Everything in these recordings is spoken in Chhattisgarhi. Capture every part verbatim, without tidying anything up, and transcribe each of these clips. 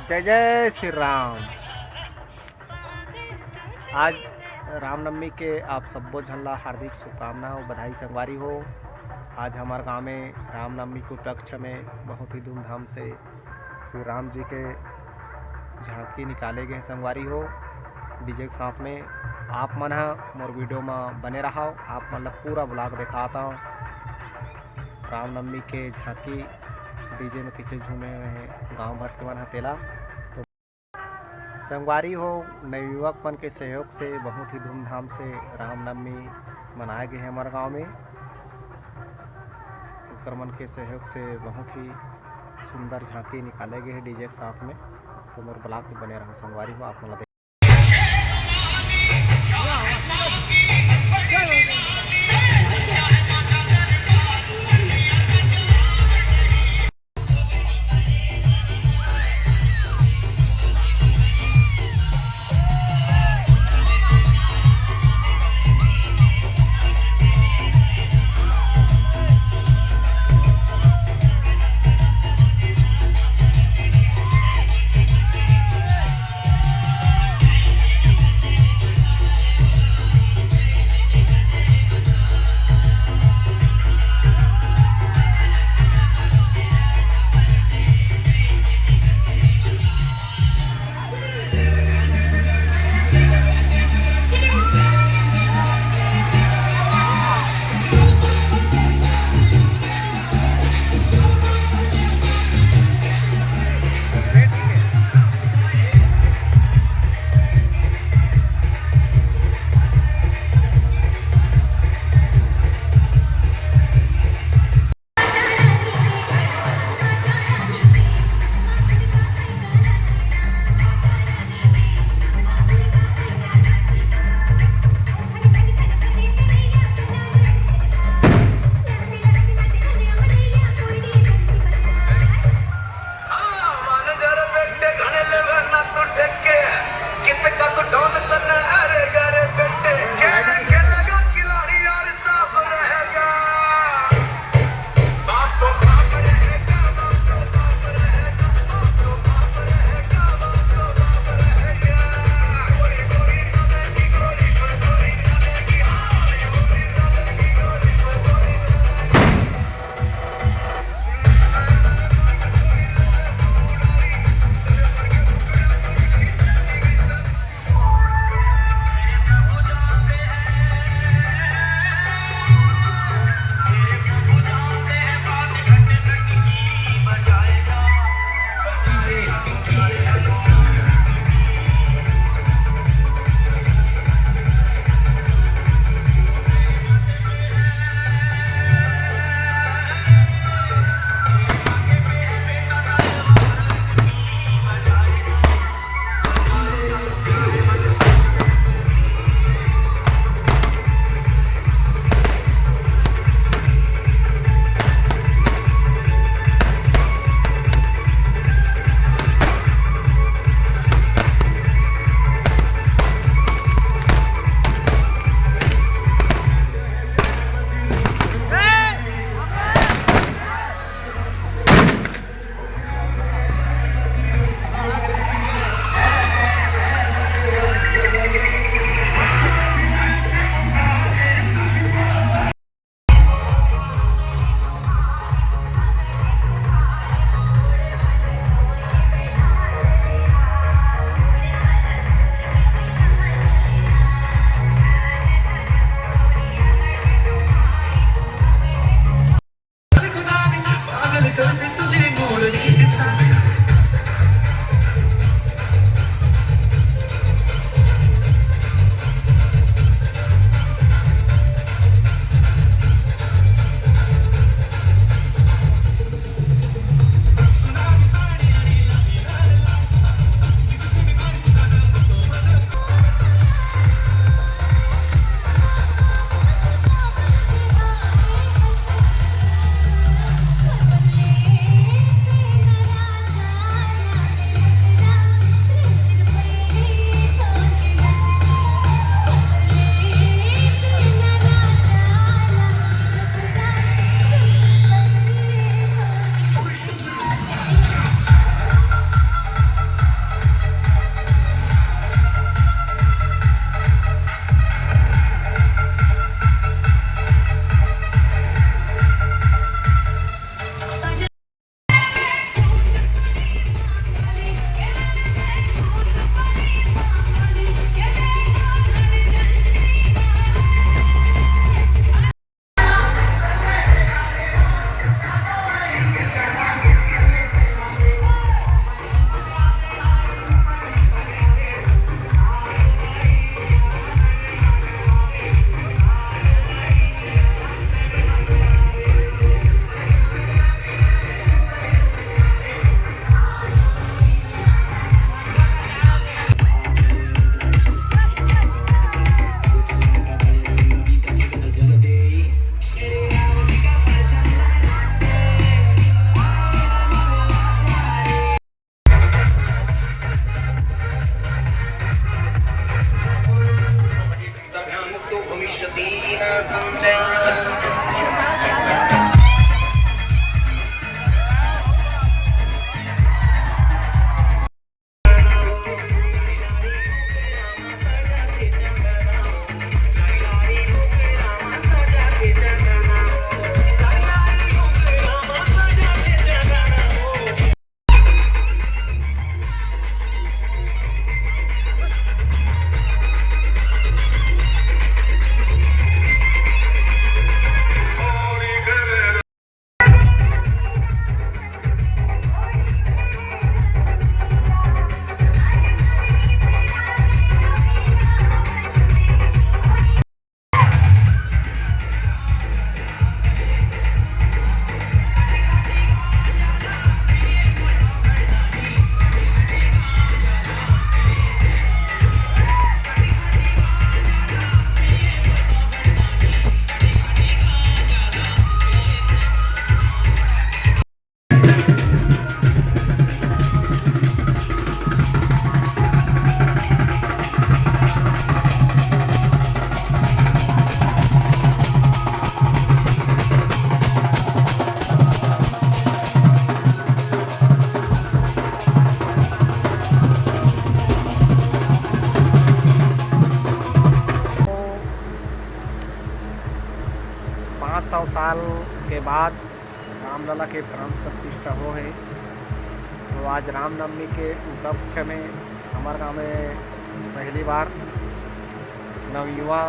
जय जय श्री राम। आज रामनवमी के आप सब्बो झन ला हार्दिक शुभकामना अउ बधाई संगवारी हो। आज हमर गांव में रामनवमी के उपलक्ष्य में बहुत ही धूमधाम से श्री राम जी के झांकी निकाले गए संगवारी हो, डीजे के साथ में। आप मन ह मोर वीडियो में बने रहो, आप मन ला पूरा ब्लॉग दिखाता हूँ। रामनवमी के झांकी डीजे में किसे झूमे हुए हैं गांव भर के मन ह तेला। तो संगवारी हो, नवयुवक मन के सहयोग से बहुत ही धूमधाम से रामनवमी मनाए गए हे हमर गांव में। ओकर मन के सहयोग से बहुत ही सुंदर झांकी निकाले गए हे डीजे के साथ में। तो मोर ब्लॉग में बने रहो संगवारी हो, आप मन ला साल के बाद रामलला के प्राण प्रतिष्ठा हो हे। तो आज रामनवमी के उपलक्ष्य में हमर गांव में पहली बार नवयुवा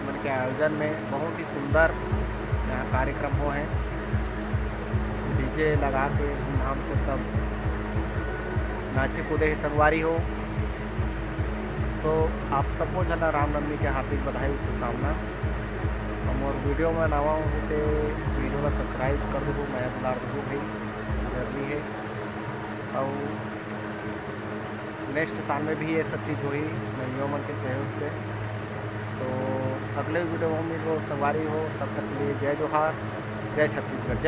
मन के आयोजन में बहुत ही सुंदर यहाँ कार्यक्रम हो हे। डीजे लगा के धूमधाम से सब नाचे कूदे हे संगवारी हो। तो आप सबो झन ला रामनवमी के हार्दिक बधाई, शुभकामना। और मोर वीडियो में नवा हो तो वीडियो ला सब्सक्राइब कर दो, मैं दुलार दो भाई, जरूरी है। और नेक्स्ट साल में भी ये सब चीज़ होही नवयुवा मन के सहयोग से। तो अगले वीडियो में मिलो संगवारी हो, तब तक के लिए जय जोहार, जय छत्तीसगढ़, जय